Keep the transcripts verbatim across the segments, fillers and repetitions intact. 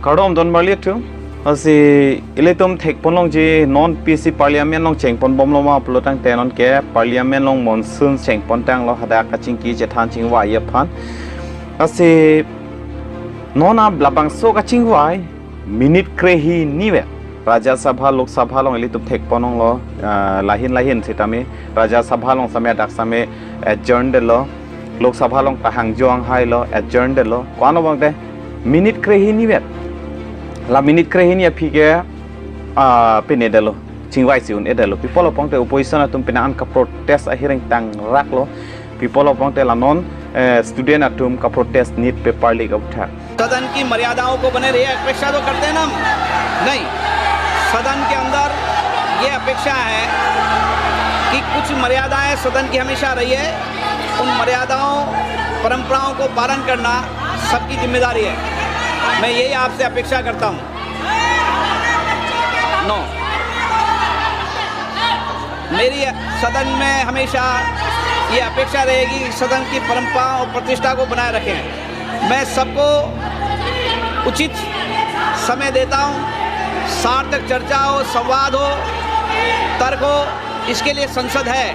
Kardom don marli atum. Lasi ilitum thekponlongji non P C parliament along chengponbomlo ma pulotangte nonke parliament along monsoon chengpontanglo, hadak kachingki chethan chingvai aphan. Lasi non a labangso kachingvai minute krehini vet Rajya Sabha, Lok Sabha along ilitum thekponlonglo, ah, lahin lahin sitame Rajya Sabha along sitame hadak sitame adjourn detlo, Lok Sabha along ta hangjo hanghailo, adjourn detlo. Ko-an abangte minute krehini vet. La minute krehini aphi ke, ah, pine detlo, chingvai si un-e detlo. Pi pulo pulotangte opposition atum penang an kaprotest ahiring tangraklo. Pi pulo pulotangte la non, eh, student atum kaprotest NEET paper leak aputhak. सदन की मर्यादाओं को बने रहिए। अपेक्षा तो करते हैं ना हम? नहीं, सदन के अंदर ये अपेक्षा है कि कुछ मर्यादाएं सदन की हमेशा रही है, उन मर्यादाओं, परंपराओं को पालन करना सबकी जिम्मेदारी है। मैं यही आपसे अपेक्षा करता हूँ। नो, मेरी सदन में हमेशा ये अपेक्षा रहेगी कि सदन की परंपरा और प्रतिष्ठा को बनाए रखें। मैं सबको उचित समय देता हूँ, सार्थक चर्चा हो, संवाद हो, तर्क हो, इसके लिए संसद है।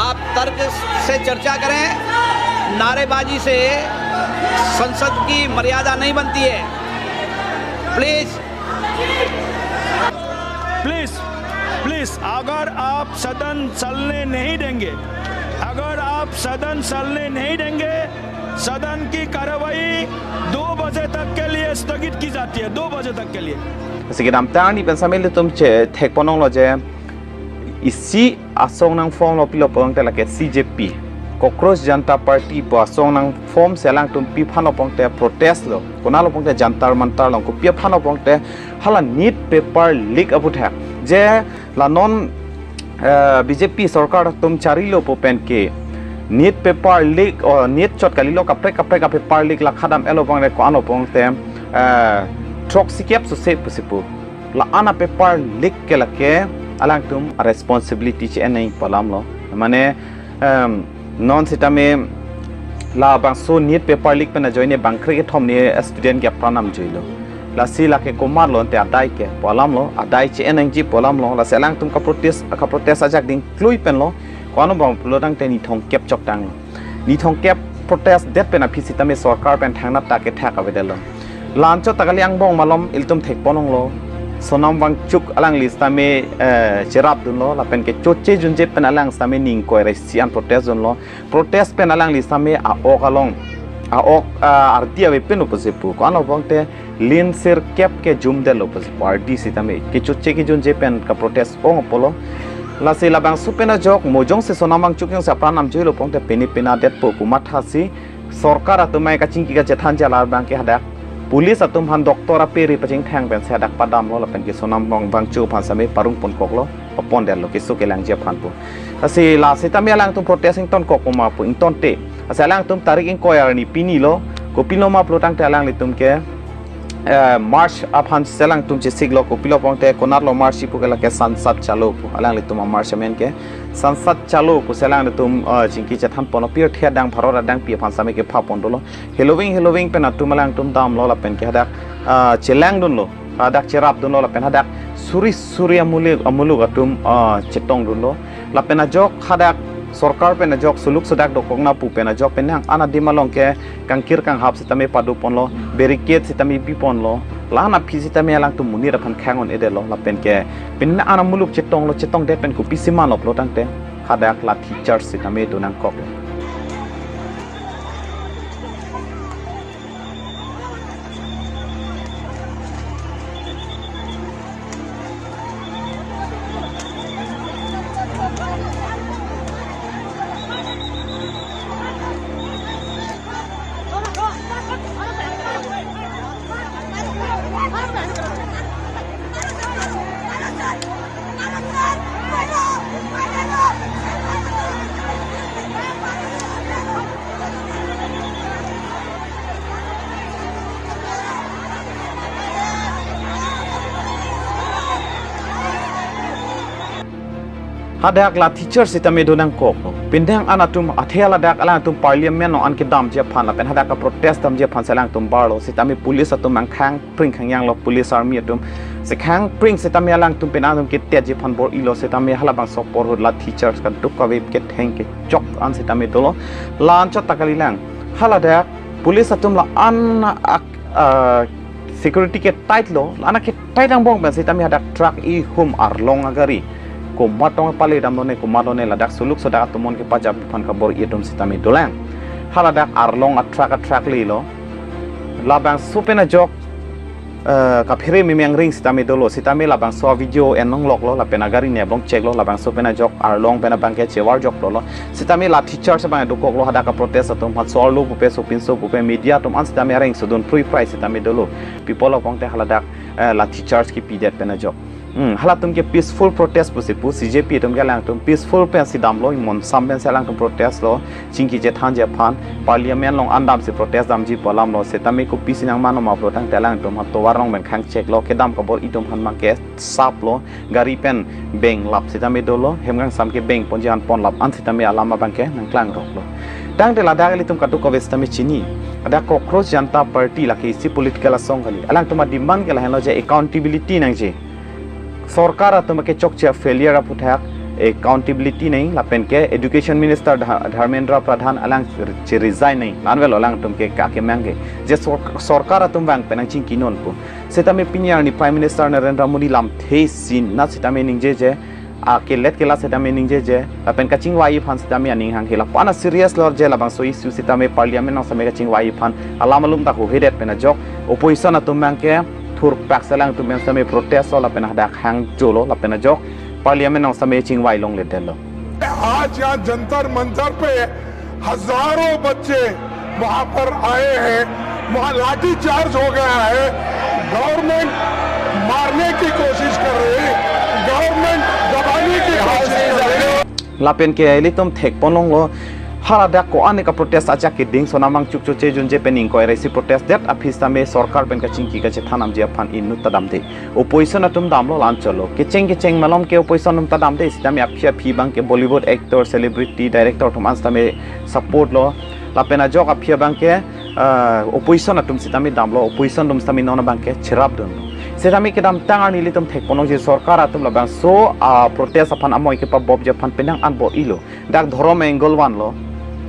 आप तर्क से चर्चा करें, नारेबाजी से संसद की मर्यादा नहीं बनती है। प्लीज। प्लीज, प्लीज, अगर आप सदन चलने नहीं देंगे, अगर आप सदन चलने नहीं देंगे, सदन की कार्यवाही दो बजे तक के लिए स्थगित की जाती है, दो बजे तक के लिए। Lasi kedamtang arni pen sitame ilitum chethekponlonglo je isi asong nangformlo, pilo pulotangte lake C J P, Cockroach Janta Party pu asong nangform si alangtum pi aphanlo pulotangte protest lo. Konatlo pulotangte Jantar Mantar along, kopi aphanlo pulotangte hala NEET paper leak aputhak. Je la non, eh, B J P sorkar atum charilo pu pen ke NEET paper leak, o NEET chot kalilo, kaprek kaprek a paper leak la khadam etlo pulotangte ko-anlo pulotangte, eh, throksikep sose pusi pu. La-an a paper leak ke lake alangtum a responsibility che-en nangji pu alamlo. Mane, em, non sitame labangso NEET paper leak pen ajoine bangkre kethom ni student ke apran namjoilo. Lasi lake komatlo ante adai ke pu alamlo, adai che-en nangji pu alamlo. Lasi alangtum kaprotest, kaprotest ajak dingklui penlo. Ko-anlo bang pulotangte nithong kep choktanglo. Nithong kep protest det pen aphi sitame sorkar pen thangnat ta kethak avedetlo. La-anchot ta kali angbong malom ilitum thekponlonglo. Sonam Wangchuk alangli sitame, eh, cherapdunlo, lapen kechoche junje pen alang sitame ning ingkoi ra isi an protest dunlo. Protest pen alangli sitame a-ok along, a-ok, ah, ardi avepinlo pusi pu. Ko-anlo pulotangte linsirkep kejumdetlo pusi pu, ardi sitame kechoche kejunje pen kaprotest ong apotlo. Lasi labangso pen ajok mo jongsi Sonam Wangchuk jongsi apran namjoilo pulotangte pini pina detpo pu mathasi sorkar atum mai kachingki kachethan jala abang ke hadak police atum aphan doctor aperi pachingthang pensi hadak padamlo, lapen ke Sonam Wang-, Wangchuk aphan sitame parung ponkoklo, papondetlo keso kelangji aphan pu. Lasi la sitame alangtum protest ingtonkok pu ma pu, ingtonte. Lasi alangtum tarik ingkoi arni pinilo, kopilo ma pulotangte alanglitum ke, eh, march aphan si alangtum chesiklo, kopilo pulotangte konatlo march pu ke lake Sansad Chalo pu, alanglitum a march amen ke Sansad Chalo pusi alangtum, eh, chingki chethanponlo, pirthe adang Bharat adang pi aphan sitame kepha pondolo. Heloving heloving pen atum alangtum damlo lapen ke hadak, ah, chelangdunlo, hadak cherapdunlo lapen hadak suri suri amuluk, amuluk atum, ah, chetongdunlo. Lapen ajok hadak sorkar pen ajok suluk sudak dokok na pu pen ajok penang an adim along ke kangkir kanghap sitame padoponlo, barricade sitame biponlo. La-an aphi sitame alangtum monit aphan khang un-edetlo lapen ke penang an amuluk chetonglo, chetongdet pen kopisi manlo pulotangte hadak lathi charge sitame donangkoklo. Hadak lathi charge sitame do nangkok lo. Pindang an atum athe ladak alangtum parliament along an kedamji aphan lapen hadak a-protest damji aphan si alangtum barlo. Sitame police atum angkhang pring khangyang lo, police army atum. Sekhang pring sitame alangtum pen atum ketetji aphan bor-ilo sitame halabangso apor ahut lathi charge kaduk kave ketheng kechok an sitame dolo. La-anchot ta kalilang. Haladak police atum la-an ak-, ah, security ke tight lo, la-an ke tight angbong pen sitame hadak truck ihum arlong agari. Komat tong pale damlo ne, komat lo ne ladak suluk sodak atum mon kepajap aphan kabor-i atum sitame dolang. Haladak arlong a-truck a-truck lelo. Labangso pen ajok, eh, kaphere mimi angring sitame dolo, sitame labangso a-video en longlok lo, lapen agari ne ablong chek lo, labangso pen ajok arlong pen abangke chevar joklo lo. Sitame lathi charge abang dokok lo hadak a-protest atum aphan, so-arlo pupe, sopinso pupe, media atum an sitame areng sodun prui prai sitame dolo. Pi apotlo pangte haladak, eh, lathi charge kepidet pen ajok. Hmm, halatum ke peaceful protest pusi pu, C J P atum ke alangtum peaceful pensi damlo, imonsam pensi alangtum protest lo, chingki chethanji aphan, parliament along an damsi protest damji pu alam lo, sitame kopisi nangmano ma pulo tangte alangtum ha tovar along pen khang chek lo, kedam kabor-i atum aphan abangke sap lo, gari pen beng lap sitame dolo, hem kangsam ke beng ponji an pon lap an sitame alam abangke nangklang rok lo. Tangte ladak ilitum kaduk kave sitame chini. Ada Cockroach Janta Party lake isi political asong kali. Alangtum a-demand ke lahenlo je accountability nangji. Sorkar atum ke chokche failure aputhak accountability nangji lapen ke education minister Dha-, Dharmendra Pradhan alang che resign nangji. La-an avelo alangtum ke ka kemang ke. Je sor-, sorkar atum vang pen nangchingki non pu. Sitame pini arni Prime Minister Narendra Modi lamthe sinat sitame ningjeje, a kelet kelat sitame ningjeje, lapen kachingvai aphan sitame aning hanghe, lapu-an a-serious lo je labangso issue sitame parliament along sitame kachingvai aphan alam alum ta huhedet pen ajok, opposition atum abangke thurpak si alangtum pen sitame protest lo lapen hadak hangjo lo lapen ajok parliament along sitame chingvai longledetlo. आज यहाँ जंतर मंतर पे हजारों बच्चे वहां पर आए हैं, वहां लाठी चार्ज हो गया है। गवर्नमेंट मारने की कोशिश कर रही, गवर्नमेंट दबाने की कोशिश कर रही। Lapen ke ilitum thekpon longlo, haladak ko-an ka-protest ajak keding sonam angchuk choche junje pen ingkoi ra isi protest det aphi sitame sorkar pen kachingki kachethan damji aphan inut ta damde. Opposition atum damlo, la-anchot lo. Kecheng kecheng malom ke opposition atum ta damde, sitame aphi aphi abangke Bollywood actor, celebrity, director atum an sitame support lo. Lapen ajok aphi abangke, ah, opposition atum sitame damlo, opposition atum sitame non abangke cherapdunlo. Sitame kedamtang arni ilitum thekpon longji sorkar atum labangso, ah, protest aphan amoi kepabopji aphan penang an bor-ilo. Dak dhorom angle vanlo.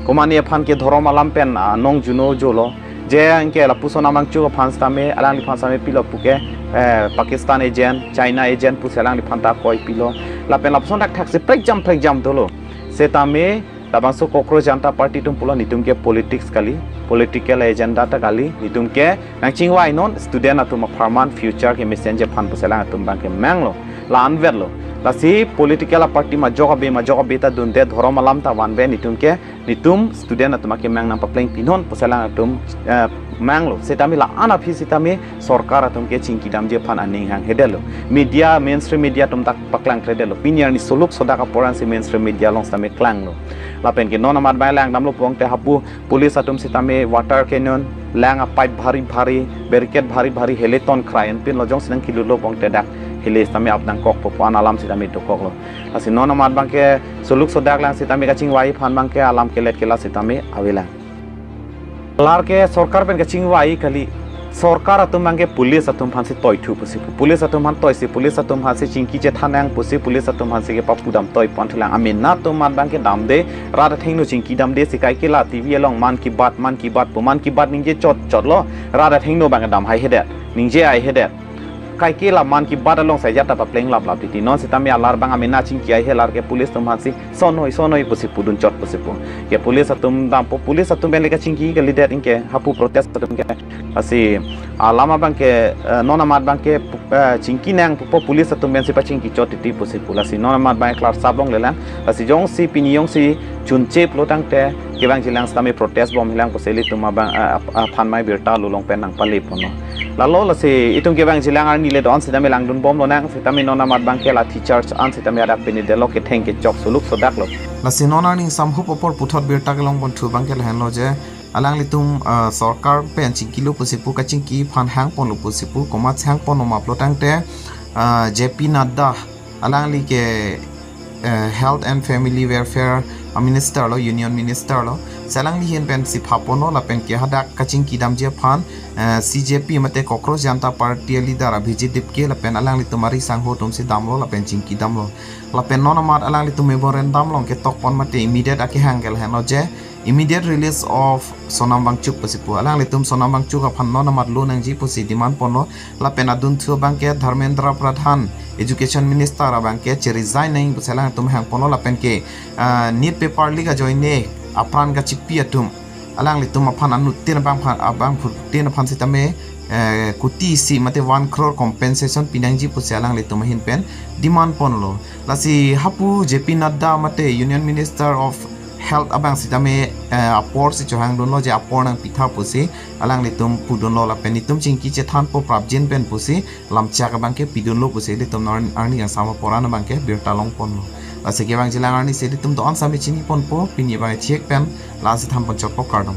Komane aphan ke dhorom alam pen, ah, nong juno jolo. Je anke lapuson amangchuk aphan sitame, alangliphan sitame pilo puke, eh, Pakistan agent, China agent pusi alangliphan ta koi pilo. Lapen lapuson dak thaksi prekjam prekjam dolo. Sitame labangso Cockroach Janta Party atum pulo netum ke politics kali, political agenda ta kali, netum ke nangchingvai non student atum apharman future kemesenji aphan pusi alangtum abangke manglo. La-an avelo. Lasi political a-party majok abe majok abe ta dunde, dhorom alam ta vanve, netum ke netum student atum akemang nangpapleng pinon pusi alangtum, eh, manglo. Sitame la-an aphi sitame sorkar atum ke chingki damji aphan aning hanghedetlo. Media, mainstream media atum ta paklangkledetlo. Pini arni suluk sodak apor ansi mainstream media along sitame klanglo. Lapen ke non amat abang langdamlo pangte hapu police atum sitame water cannon, lang a-pipe bhari bhari, barricade bhari bhari hele ton krain pinlo, jongsi nangkilutlo pangte dak hele sitame ap nangkokpo pu-an alam sitame dokoklo. Lasi non amat abangke suluk sodak lang sitame kachingvai aphan abangke alam kelet kelat sitame avelang. Lar ke sorkar pen kachingvai kali, sorkar atum abangke police atum aphansi toithu pusi pu. Police atum aphan toisi, police atum aphansi chingki chethan nang pusi, police atum aphansi kepapudam toi pon thulang. Amena atum amat abangke damde, rat athengno chingki damde, si kaike la T V along Mann Ki Baat, Mann Ki Baat pu, Mann Ki Baat ningje chot chotlo, rat athengno abang dam haihedet, ningje haihedet. Kaike la Mann Ki Baat along si ajat ta papleng laplap titi. Non sitame alar abang amena chingki haihe, lar ke police atum aphansi sonoi sonoi pusi pudun chot pusi pu. Ke police atum dampo, police atum pen le kachingki kalidet, anke hapu protest atum ke. Lasi alam abangke, eh, non amat abangke, eh, chingki nang pupo, police atum pensi pachingki chot titi pusi pu. Lasi non amat abang klarsap longlelang. Lasi jongsi pini jongsi chunche pulo tangte kevangjilang sitame protest bom hilang pusi ilitum abang, eh, ap-, aphan mai birta lulong pen nangpale ponlo. Lalo lasi itum kevangjilang arni le do-an sitame langdun bomlonang, sitame non amat abangke lathi charge an sitame adak pini detlo, ketheng kechok suluk sodaklo. Lasi non arni ingsamhup apor puthot birta kelong ponthu abangke lahenlo je, alanglitum, ah, sorkar pen chingkilo pusi pu, kachingki aphan hangponlo pusi pu, komat hangponlo ma pulo tangte, ah, J P Nadda alangli ke eh, Health and Family Welfare a Minister lo, Union Minister lo. Si alangli ahin pensi phaponlo lapen ke hadak kachingki damji aphan, eh, C J P mate Cockroach Janta Party a leader Abhijit Dipke lapen alanglitum ari sangho atumsi damlo lapen chingki damlo. Lapen non amat alanglitum memorandum along ketokpon mate immediate akehang ke lahenlo je immediate release of Sonam Wangchuk pusi pu. Alanglitum Sonam Wangchuk aphan non amat lo nangji pusi demand ponlo. Lapen adunthu abangke Dharmendra Pradhan, Education Minister abangke che-resign nang pusi alanglitum hangponlo lapen ke, ah, NEET paper leak ajoine apran kachipi atum alanglitum aphan anuttin abang phan, abangphutin aphan sitame, eh, kuti isi mate one crore compensation pinangji pusi alanglitum ahin pen demand ponlo. Lasi hapu J P Nadda mate Union Minister of Health abang sitame, eh, apor si chohangdunlo je apor nangpitha pusi alanglitum pudunlo lapen itum chingki chethanpo prapjin pen pusi lamchak abangke pidunlo pusi ilitum non arni kangsam apor an abangke birta longponlo. Lasi kevangjilang arnisi ilitum do-an sami chiniponpo, pini abang chek pen lasi thanpon chokpo, kardom.